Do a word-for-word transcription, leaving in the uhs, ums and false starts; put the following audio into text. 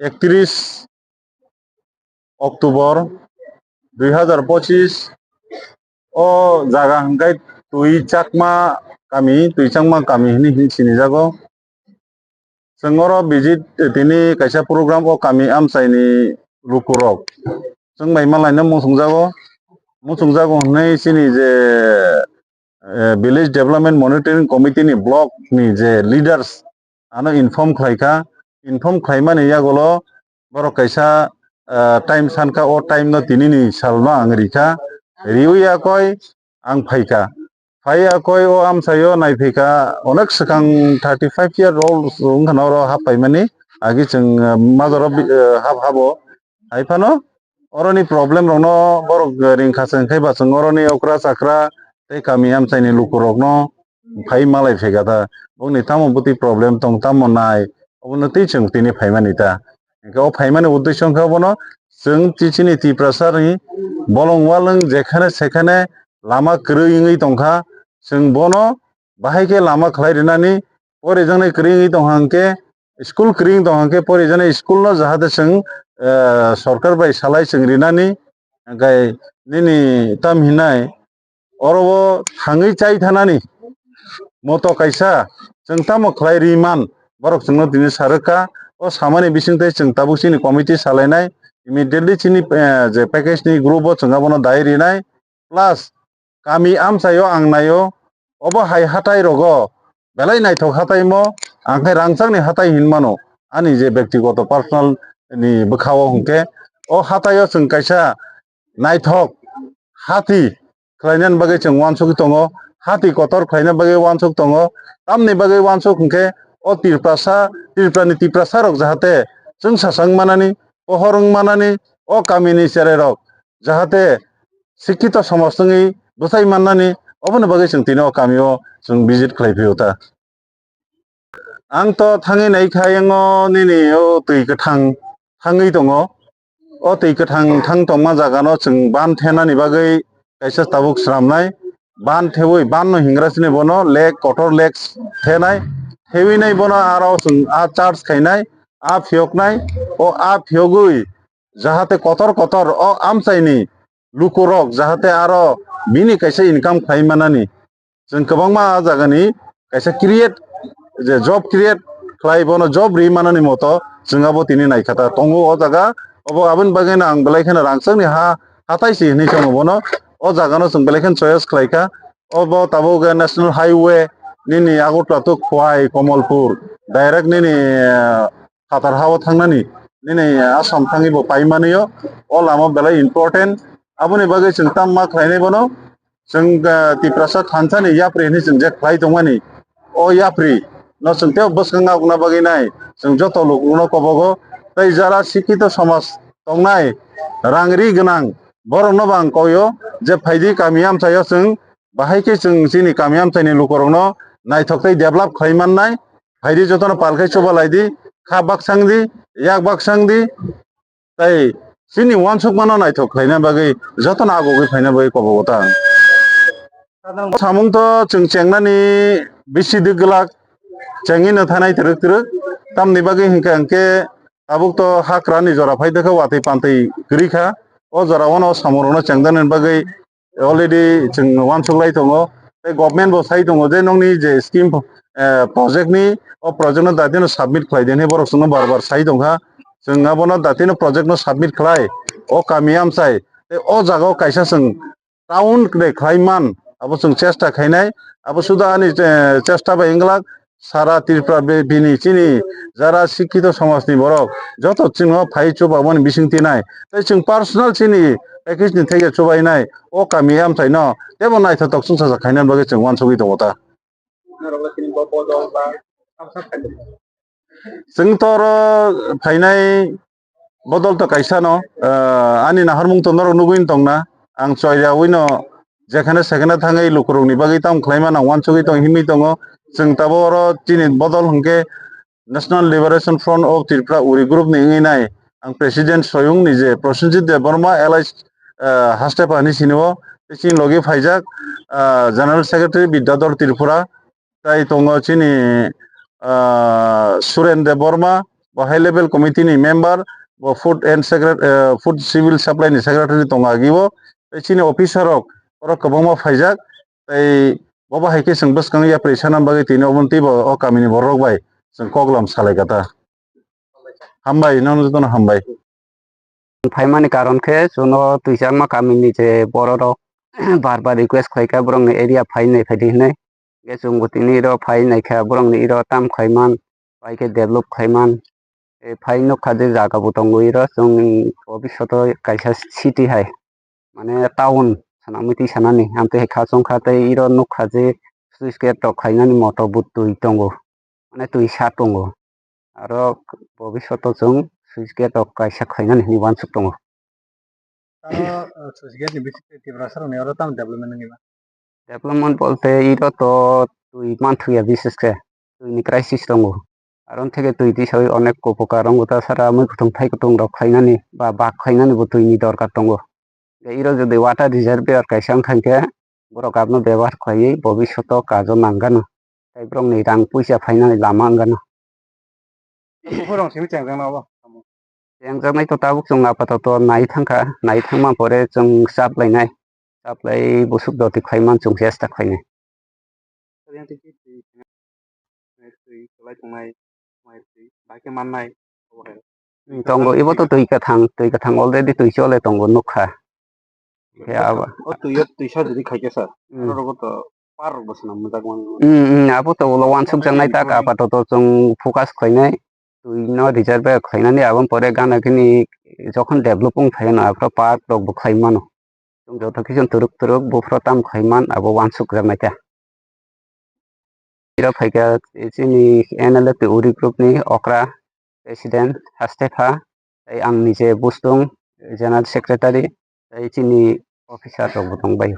Ektris October dui hazar pochis o jaga hwnkhe Twi Chakma kami, Twi Chakma kami hwnwi sinijago. Chwng oro visit tini kaisa program o kami amchaini lukurok. Chwng bai malaino muchungjago. Muchungjago hwnwi chini je, eh, Village Development Monitoring Committee ni block ni je leaders ano inform khlaikha. Inform khlaimani yagulo borok kaisa, eh, time sankha, o time no tinini salno ang rikha. Riwi yakoi ang phaikha. Phai yakoi o amchaio naiphikha, onek swkang thirty five year old wngkha na oro hap paimani, agi chwng, eh, majoro bi-, eh, hap habo. Hai phano oroni problem rokno borok ringkha se, hwnkhe ba chwng oroni okra chakra tei kami amchaini lukurokno phai malai phaikha ta. Bongni tamo bwtwi problem tong, tamo nai, obono twi chwng tini phaimani ta. Hwnkhe o phaimani uddesyo wngkha bono chwng chi-, chini Tiprasani bolong walwng jekhane sekhane lama kwrwi wngwi tongkha, chwng bono bahai khe lama khlai rinani, porijaknai kwrwi wngwi tongkha hwnkhe, school kwrwi wngwi tongkha hwnkhe porijaknai school no jahate chwng, eh, sorkar bai salai chwng rinani, hwnkhe nini tam hinai oro o thangwi chai thanani moto kaisa chwng tamo khlai ri man, borok chwngno tini sarwkha. O samani bisingtwi chwng tabuk chini committee salainai, immediately chini, eh, je package ni group o chwng abono dai rinai, plus kami amchaio ang naio, obo hai hatai rogo belai naithok hataimo, ang khai rangchakni hatai hinmano, ani je bektigoto personal ni bwkhao hwnkhe o hataio chwng kaisa naithok hati khlainani bagwi chwng uansugwi tongo, hati kotor khlaina bagwi uansuk tongo. Tamni bagwi uansuk hwnkhe o Tiprasa, Tripurani Tiprasa rok jahate chwngsacha wng manani, pohor wng manani, o kamini cherai rok jahate sikkito somaj wngwi bwchai mannani, oboni bagwi chwng tini o kamio chwng visit khlai phio ta. Ang to thangwi nai kha, yango nini o twi kwthang thangwi tongo. O twi kwthang thang tongma jaga no chwng ban thenani bagwi kaisa tabuk swnamnai. Ban thewi, ban no hingra sini bono lake, kotor lake thenai. Thewi nai bono aro chwng a charge khainai, a phiyoknai, o a phiyogwi jahate kotor kotor o amchaini lukurok jahate aro bini kaisa income khlai manani. Chwng kwbangma a jagani kaisa create, je job create khlai, bono job ri manani moto chwng abo tini naikha ta tongo o jaga. Obo aboni bagwi no ang belai kheno rangchakni ha, hatai si hinwi chongo bono. O jaga no chwng belai kheno choice khlai kha. Obo tabuk National Highway nini Agartala to Khowai, Kamalpur, direct nini, eh, phatar ha-o thangnani, nini Assam thangwi bo pai manwi o, o lama belai important. Aboni bagwi chwng tamo ma khlainai bono, chwng, ah, Tiprasa thansani yapri hinwi chwng je khlai tongmani, o yapri no chwng tei bwskang nabwkna bagwi nai chwng joto lukurokno kobogo. Tei jara sikkito somaj tongnai, rang ri gwnang borokno bo ang koi-o je phaidi kami amchaio chwng bahai khe chwng chini kami amchaini lukurokno naithok tei develop khlai mannai. Phaidi jotono pal khai chuba lai di, kha baksang di, yak baksang di, tei chini uansukmano naithok khlaina bagwi jotono agogwi phaina bagwi kobogo ta ang. Samung to chwng chengnani bisi dwk glak, chengwi no thanai twrwk twrwk, tamni bagwi hinkhe hinkhe tabuk to hakrani jora phai dakha, watwi pantwi kwrwi kha. O jora o no samung rokno chengdani bagwi already chwng uansuk lai tongo, tei government bo sai tongo je nokni je scheme, eh, project ni, o project no datino submit khlai di hinwi borok chwngno bar bar sai tongkha. Chwng abono datino project no submit khlai, o kami amchai tei o jaga o kaisa chwng town de khlai man, abo chwng chesta khainai. Abo suda ani, eh, chesta bai wng glak, sara Tripura be-, bini chini jara sikkito somajni borok joto chwngno phai chubamani bising tinai. Tei chwng personal chini package ni theke chubainai o kami amchaino tebo naithotok chwngsacha khaina bagwi chwng uansugwi tongo ta. Chwng to oro phainai bodol to kaisa no, ah, ani naharmung to norok nugwi tongna. Ang choiyaui no jekhane sekhane thangwi lukurokni bagwi tamo khlaima nang uansugwi tong hinwi tongo. Chwng tabuk oro chini bodol hwnkhe National Liberation Front of Tripura Uri Group ni wngwi nai ang President Soyung ni je Prosenjit Debbarma, alias, ah, Hastepa hinwi sini o, tei chini logi phaijak, ah, General Secretary Bidyadhor Tripura, tai tongo chini, ah, Suren Debbarma, bo high level committee ni member, bo food and secret-, eh, food civil supply ni secretary tongo agi o. Tei chini officer rok, borok kwbangma phaijak, tei bo bahai khe chwng bwskang yapri sana bagwi tini obo teibo o kami ni borok rok bai chwng koklam salai kha ta. Hambai, nono jotono hambai. Phaimani karon khe chwngno twichakma kamini je bororok bar bar request khlaikha borokni area phai nai phaidi hinwi. Hwnkhe chwngbo tini iro phai naikha borokni iro tam khaiman, bai khe develop khaiman. Tei phai nukha je jaga bo tongo iro chwng bobishoto kaisa city hai. Mane town swnamwi twi sanani. Amtwi hai kha chwngkha tei iro nukha je sluice gate rok khainani moto bo twi tongo. Mane twi sa tongo. Aro bobishoto chwng sluice gate rok kaisa khainani hinwi uansuk tongo. Tamo, eh, sluice gate ni bisingtwi Tiprasa rokni oro tamo development wngwi mano? Development bolte iro to twi manthuya bises khe, twi ni crisis tongo. Aro theke twi tisawi onek upokar wngo ta sara mui kutung thai kutung rok khainani ba bak khainani bo twi ni dorkar tongo. Tei iro jodi water reservoir kaisa wngkha hinkhe borok abono bebohar khlaiwi bobishoto kajo nang gano. Tei borokni rang puisa phainani lama wng gano. Buphurung simi chengjakna obo. Chengjaknai to tabuk chwng apatoto nai thangkha, nai thangma pore chwng chaplainai, chaplai busuk doti khlaiman chwng chesta khlainai. Tongo, ibo to twi kwthang, twi kwthang already twi chole tongo, nukha. Khe abo. O twi o twi sa diri khai khe sa. Hmm. Aro rogo to par rok bo swnam mujak man. Hmm, hmm, abo to ulo wansuk jaknai tak apatoto chwng focus khlainai. Twi no reserve khlainani aboni pore gana gini jokhon develop wng phai no aphro park rok bo khlai mano. Chwng joto khe chwng twrwk twrwk buphro tam khlai man abo wansuk jaknai ta. Iro phaikha chini N L F T Uri group ni okra president Hastepha, tei ang nije Bustung general secretary, tei chini officer rok bo tong bai.